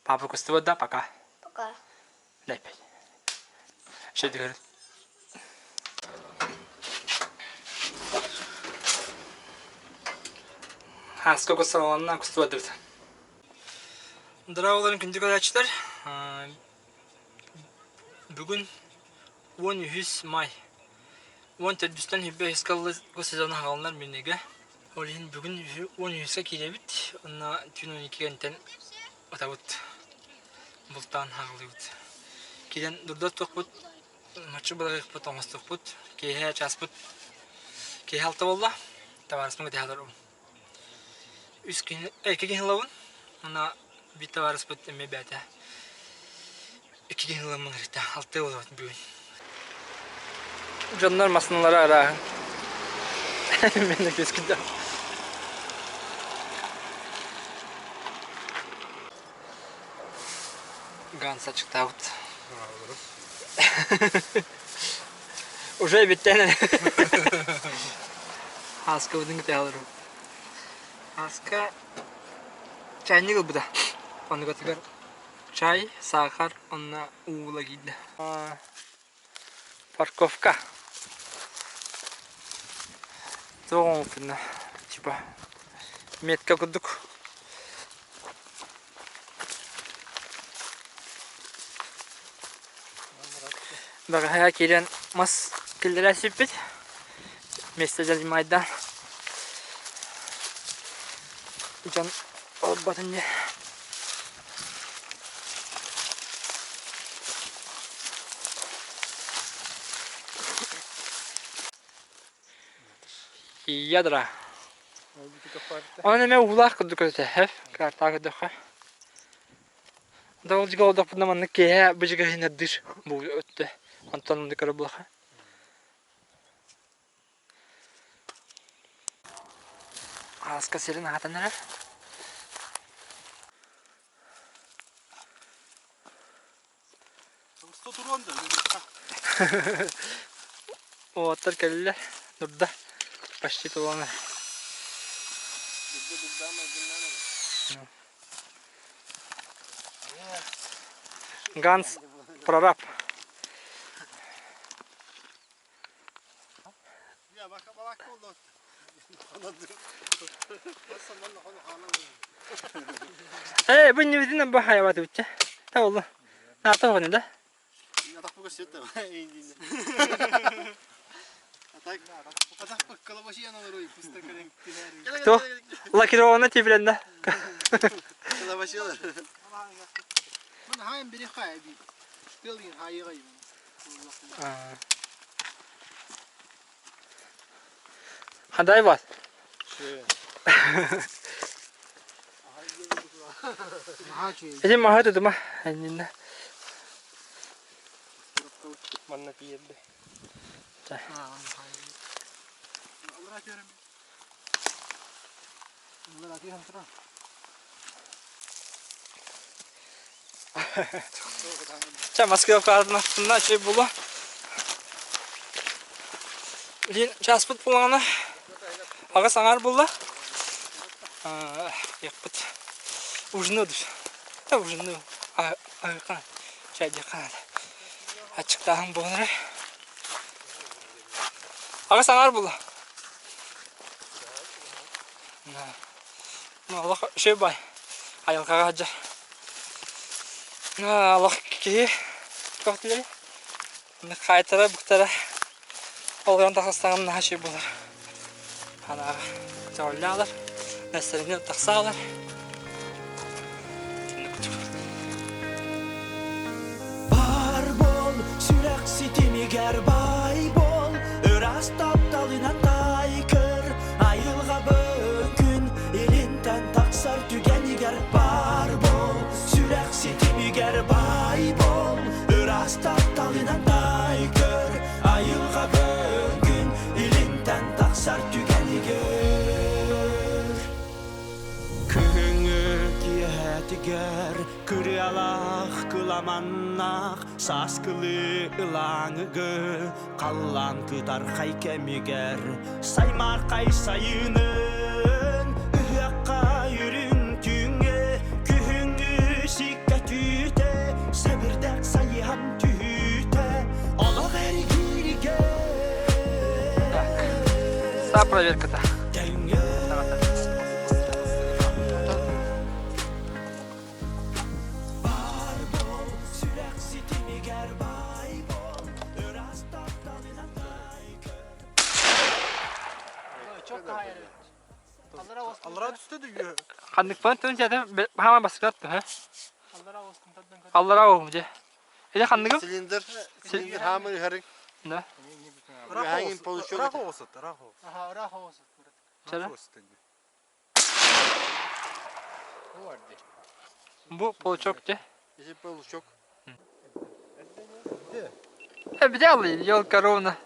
Папа кустубут да, пока. Пока. Дай пять. Что ты говоришь? Хаска кусталанна кустубадыбыт. Дороголарын күндү көрөөччүлэр. Бүгүн 13 май. 14-үстэн хүббэ үһүскэ сезон хагаланар минигэ. Ол иһин бүгүн 13-ка киирэбит. Онно түүн 12-гэнтэн атабыт бултаан хааллыбыт. Киирэн дурда оттуохпут, моччу былырыахпыт, оҥостуохпут. Киэһэ чааспыт киэһэ алта буолла. Табаарыспын кэтэһэ олоробун. Үс киһи, икки киһи ылабын. Уонна биир табаарыспыт эмиэ бэйэтэ икки киһи ыламмын ыҥырта. Алтыа буолабыт бүгүн. Дьоннор массыыналара арааһын. Мен кескидам. Ганса чыктаабыт. Уже биттен. Хаска быдын кытааларым. Хаска чайник ылбыта. Онугатыгар чай, сахар, онно уула киирдэ. Парковка. Туох оҥоһунна типа метка курдук. Бэҕэһээ киирэн мас киллэрэ сиппит. Место занимайда. Дьон олорботун диye. Ядра. Онон эмэ уулаах курдук өтө, картаҕа көрдөххө. Дабылдьыга олордохпутуна маннык киэһэ быдьыгыһыннардыыр бу өттө. Онтон оннук көрө булаха. Ааска сирин аһатан эрэр. Уолаттар кэллилэр. Дурда. Почти туланы. Ганс прораб. Ээ, бу иннибитинэн бу хайабатыбытча. Та болла. Наата оҕону да? Кто? Лакированно тибилэннэ. Хандай бар? Эти маһы тутума. Эннинне. Манна тиийэрбэ. Чэ, маскировкаатын астынна, чэй буолуо. Билигин чааспыт буоллаҕына аҕыс аҥаар буолла. Яппыт. Ужинуодур. Да ужинну. Аһыахха чайдыахха наада. Аччыктааһын буолан эрэр. Аҕыс аҥаар буолла. Олох үчүгэй бай. Айылҕаҕа сылдьар. Олох киһи туох диирий? Хаайтара буктара олорон тахсыстаҕына наһаа үчүгэй буолар. Анаҕа көтөҕүллэҕилэр, нэстэринэн тахсаалар. Бар бол, сүрэх ситимигэр бай бол, ыраас тапталынан тай көр, айылҕа күн илинтэн тахсар түгэнигэр бар бол, сүрэх ситимигэр бай бол, ыраас тапталынан тай көр, айылҕа күн илинтэн тахсар түгэнигэр. Күһүҥҥү киэһэтигэр кырыалаах кыламаннаах сааскылыы ылааҥыгы халлаан кытархай кэмигэр саймаархай сайынын ыһыахха үрүҥ түүҥҥэ күһүҥҥү сиккэ. проверката. Ханныкпын тын сәтем хама баскат ха. Аллара оғым же. Эде ханныгым? Цилиндр, цилиндр хамыр харик. Да. Хангин получок. Чара. Бу получок же. Isi получок. Бите алый, елка ровно.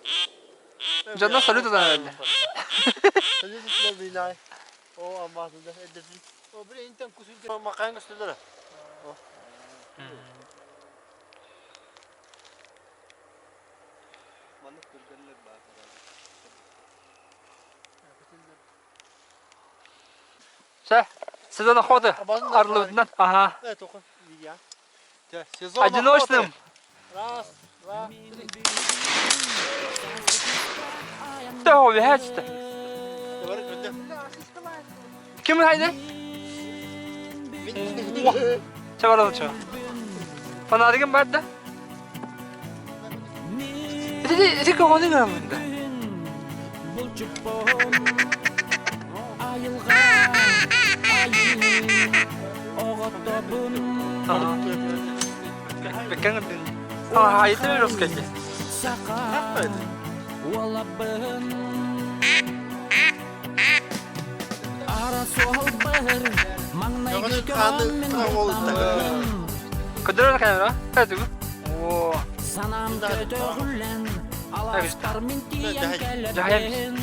Жана салют ада. Салют ада бинай. О, аммасында эдесин. О, бир интен кусун макайын көстөлөр. Все, сезон охоты. Орловнан. Ага. Сезон Одиночным. Раз, два, три. Да, убегать-то. Ким хайда? Чабарал чо. Фонаригым бар да? Ити ити көҕөнү гынамын да. Беккен гырдын. А, айты бер оскайте. Көдөрөр камера. Кәтүгү. О. Санам көтөҕүллэн аластар мин тиийэн кэлэбин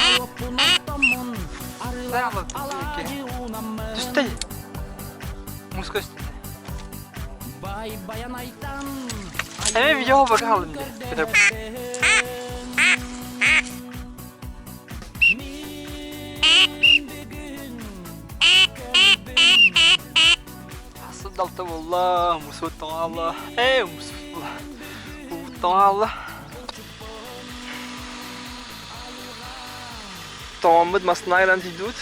Алоппун оттоммун арыылаах алаадьы уунаммын Түстэй. Музыка үстүндэ. Бай баян айтан Эми видео бака халым де. Сылдалта буолла, мусут тоҥаалла. Ээ, мусут буолла. Уут тоҥаалла. Тоҥоммут массыына тиийдибит.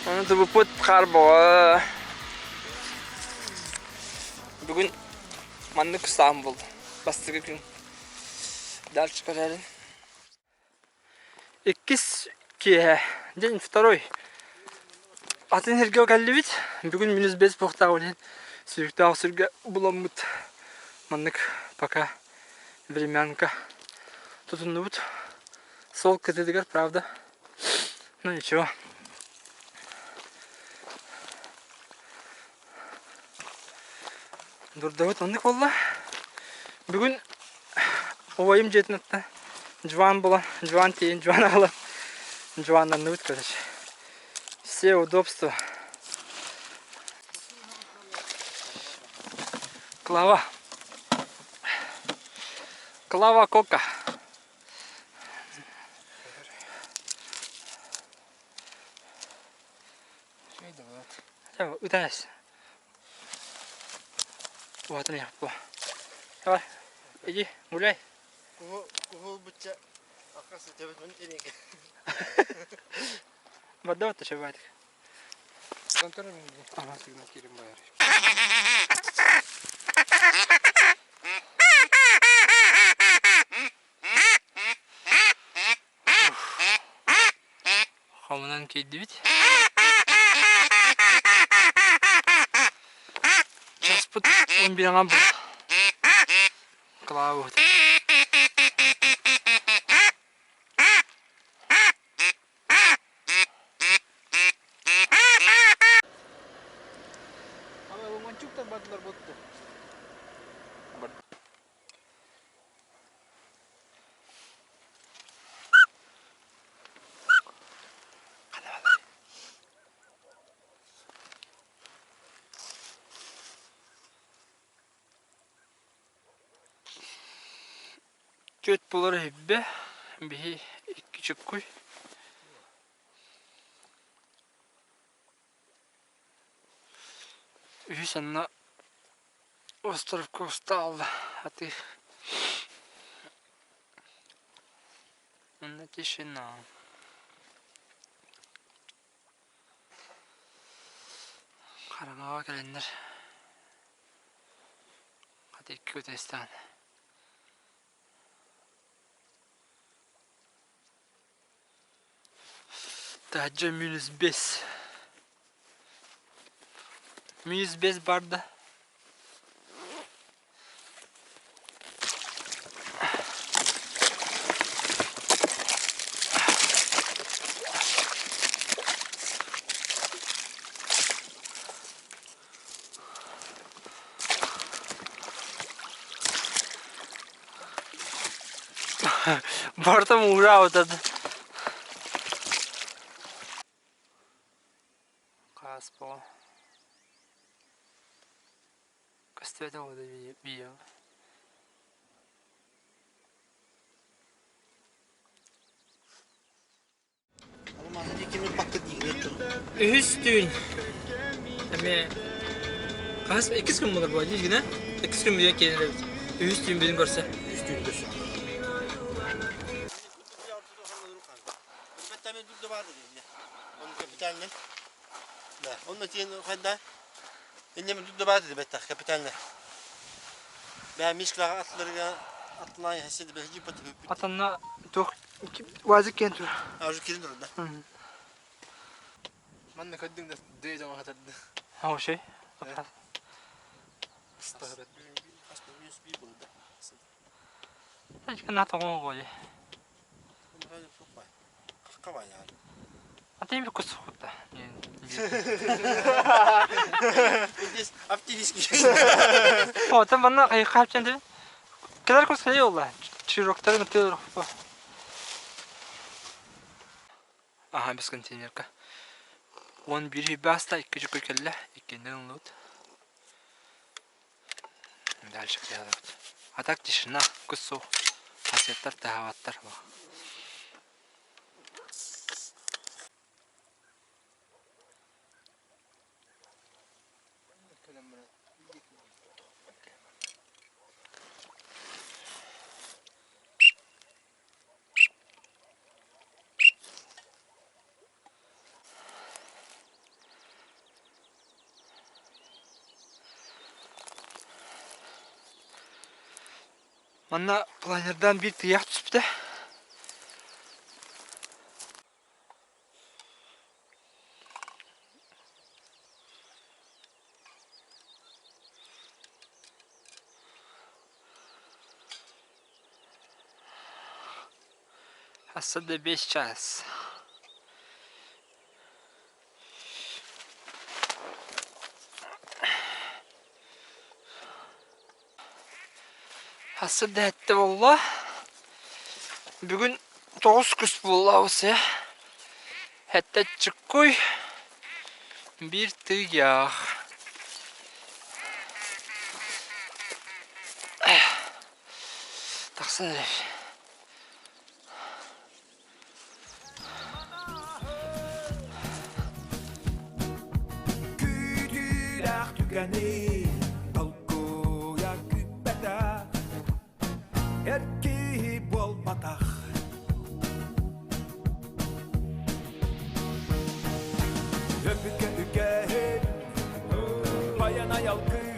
Аны тубуппут хаар боҕо. Бүгүн маннык саам буолла. Бастакы күн. Дальше көрөрүн. Иккис киэһэ, день второй. Атын сиргэ кэллибит. Бүгүн минус 5 буохтаах иһин сүүрүктээх сиргэ буламмыт. Маннык пока времянка тутуннубут. Сол кытыытыгар, правда. Ну ничего. Дурдабыт оннук буолла. Бүгүн убайым дьиэтин аттан дьуон булан, дьуон тиийэн, дьуон аҕалан дьуоннанныбыт короче. Все удобства. Клава. Клава Кока. Ытаас. Уһатан иһэппо. Давай, иди, гуляй. Куһул бучча акасы тебет мин тенеке. Бадда чабайтык. Ага, сигнал кирим байар. Хомунан киирдибит. Часпыт 11 аҥа был. Клава Түөрт буолар үһүбэ, биһи икки чуккуй. Үһүс анна островка устаалла аты. Манна тишина. Хараҥаҕа кэлэннэр хата икки көтөстөөн. Таһырдьа минус бэс. Минус бэс барда. Барыта муураабыта Хаас буо Көстүбэтэ буолуо видео. Үһүс түүн эмиэ хаһыс иккис күн буолар буолла дии гинэ иккис күн бүтэн киирэн эбит үһүс түүн бүтүн көрсө Үһүс түүн көрсө. Атанна туох УАЗик киэн тур. Манна көрдүҥ да дыа дьоҥо хатарды. Оҕушей. Атын bir кусукта. Оттон манна хайхаапчан дии. Кэлэр кус хайа олла. Чироктары мытыр. Аха без контейнерка. 11 хибаста 2 жүкөр кэллэ. Иккиннен ыллыбыт. Дальше кыһалабыт. А так тишина, кус суох. Хасыаттар таһаабаттар. Манна планердаан биир тыйаах түспүтэ. Хасса да бес час. Хасса да этте буолла. Бүгүн тоҕус кус буолла осы. Хэттэ чыккуй биир тыйаах. Тахсан эрэр. Күүтүүлээх түгэни толкуйа күүппэтэх эр киһи буолбатах. Өбүгэ үгэһин баян айалгы.